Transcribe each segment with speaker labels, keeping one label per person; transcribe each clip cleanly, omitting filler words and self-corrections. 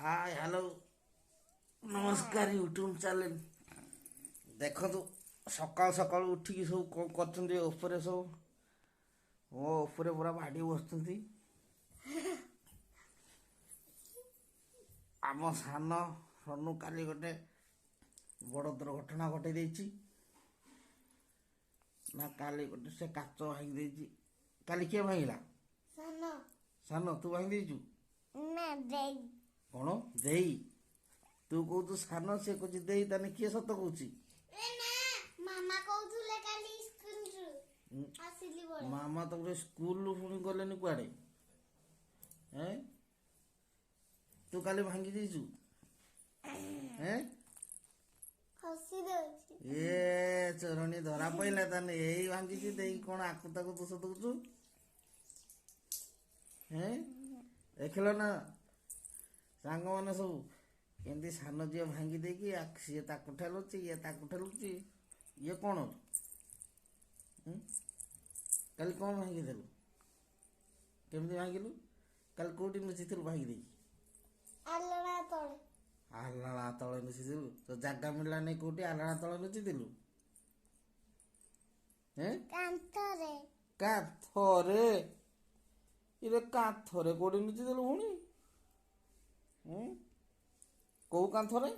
Speaker 1: ହାଏ, hello, ନମସ୍କାର YouTube channel. ଦେଖନ୍ତୁ, ସକାଳୁ ସକାଳୁ ଉଠିକି ସବୁ କ'ଣ କରୁଛନ୍ତି। ଉପରେ ସବୁ ମୋ ଉପରେ ପୁରା ମାଡ଼ି ବସୁଛନ୍ତି। ଆମ ସାନ ସନୁ କାଲି ଗୋଟେ ବଡ଼ ଦୁର୍ଘଟଣା ଘଟେଇ ଦେଇଛି ନା। କାଲି ଗୋଟେ ସେ କାଚ ଭାଙ୍ଗି ଦେଇଛି। କାଲି କିଏ ଭାଙ୍ଗିଲା?
Speaker 2: ସାନ।
Speaker 1: ସାନ, ତୁ ଭାଙ୍ଗି ଦେଇଛୁ?
Speaker 2: ନା, ଦେଇ।
Speaker 1: କ'ଣ ଦେଇ? ତୁ କହୁଛୁ ସାନ, ସେ କହୁଛି ଦେଇ। ତାହେଲେ କିଏ ସତ କହୁଛି?
Speaker 2: ଏ ନା, ମାମା କହୁଥିଲେ କାଲି ସ୍କୁଲରୁ ଆସିଲି ବେଳେ।
Speaker 1: ମାମା ତ ଗୋଟେ ସ୍କୁଲରୁ ପୁଣି ଗଲେନି କୁଆଡ଼େ। ଏଁ, ତୁ କାଲି ଭାଙ୍ଗି ଦେଇଛୁ? ଏଁ,
Speaker 2: ହସି ଦଉଛି।
Speaker 1: ଏ ଚୋରଣୀ ଧରା ପଇଲା। ତାହେଲେ ଏଇ ଭାଙ୍ଗିଛି ଦେଇ। କ'ଣ ଆକୁ ତାକୁ ଦୋଷ ଦଉଛୁ? ହେଁ, ଦେଖିଲ ନା ସାଙ୍ଗମାନେ ସବୁ, କେମିତି ସାନ ଝିଅ ଭାଙ୍ଗି ଦେଇକି ସିଏ ତାକୁ ଠେଲୁଛି, ଇଏ ତାକୁ ଠେଲୁଛି। ଇଏ କ'ଣ? କାଲି କ'ଣ ଭାଙ୍ଗିଦେଲୁ? କେମିତି ଭାଙ୍ଗିଲୁ? କାଲି କୋଉଠି ଲୁଚିଥିଲୁ ଭାଙ୍ଗି ଦେଇକି?
Speaker 2: ଆଲଣା ତଳେ।
Speaker 1: ଆଲଣା ତଳେ ଲୁଚିଥିଲୁ? ତ ଜାଗା ମିଳିଲାନି କୋଉଠି, ଆଲଣା ତଳେ ଲୁଚିଥିଲୁ? ହେଁ?
Speaker 2: କାନ୍ଥରେ।
Speaker 1: କାନ୍ଥରେ? ଇରେ, କାନ୍ଥରେ କୋଉଠି ଲୁଚିଥିଲୁ ପୁଣି? କୋଉ କାନ୍ଥରେ?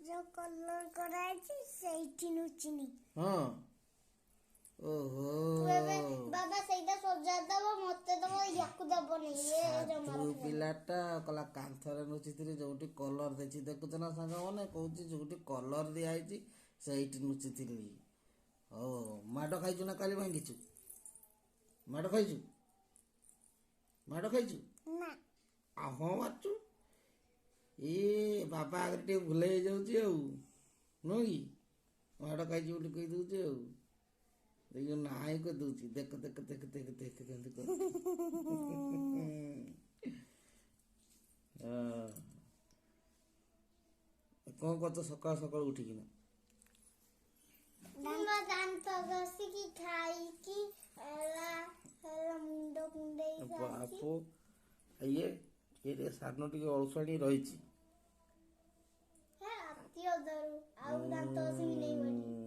Speaker 2: ଯୋଉ କଲର କରାଯାଇଛି ସେଇଠି ଲୁଚିନି।
Speaker 1: ହଁ, ଓହୋ।
Speaker 2: ତୁ ଏବେ ବାବା ସେଇଟା ସଜା ଦବ, ମତେ ଦବ, ୟାକୁ ଦବନି। ଇଏ ଜମା
Speaker 1: ସାଧୁ
Speaker 2: ରଖିବନି।
Speaker 1: ପିଲାଟା କହିଲା କାନ୍ଥରେ ଲୁଚିଥିଲି ଯୋଉଠି କଲର ଦେଇଛି। ଦେଖୁଛ ନା ସାଙ୍ଗମାନେ, କହୁଛି ଯୋଉଠି କଲର ଦିଆହେଇଛି ସେଇଠି ଲୁଚିଥିଲି। ହଉ, ମାଡ଼ ଖାଇଛୁ ନା? କାଲି ଭାଙ୍ଗିଛୁ, ମାଡ଼ ଖାଇଛୁ? ମାଡ଼ ଖାଇଛୁ?
Speaker 2: ନା।
Speaker 1: ଆଉ ହଁ ମାରୁଛୁ। ଏ ବାବା ଆଗରେ ଟିକେ ଭୁଲ ହେଇଯାଉଛି ଆଉ, ନୁହଁ କି? ମାଡ଼ ଖାଇଛି ବୋଲି କହିଦଉଛି ଆଉ। ଦେଖିବ, ନାହିଁ କହିଦଉଛି। ଦେଖ ଦେଖ ଦେଖ ଦେଖ ଦେଖ କେମିତି କରୁଛି। ହଁ। କଣ କରୁଛ ସକାଳୁ ସକାଳୁ ଉଠିକିନା?
Speaker 2: ମୁଁ ଦାନ୍ତ ଘଷିକି ଖାଇକି ହେଲା ହେଲା ମୁଣ୍ଡ କୁଣ୍ଡେଇ ସାରିକି।
Speaker 1: ବାପୁ, ଇଏ ଇଏ ଟିକେ ସାନ ଟିକେ ଅଳସୁଆ ଟିକେ ରହିଛି।
Speaker 2: ହେ, ରାତି ଅଧରୁ ଆଉ ଦାନ୍ତ ଘଷିବି ନେଇ ବୋଲି।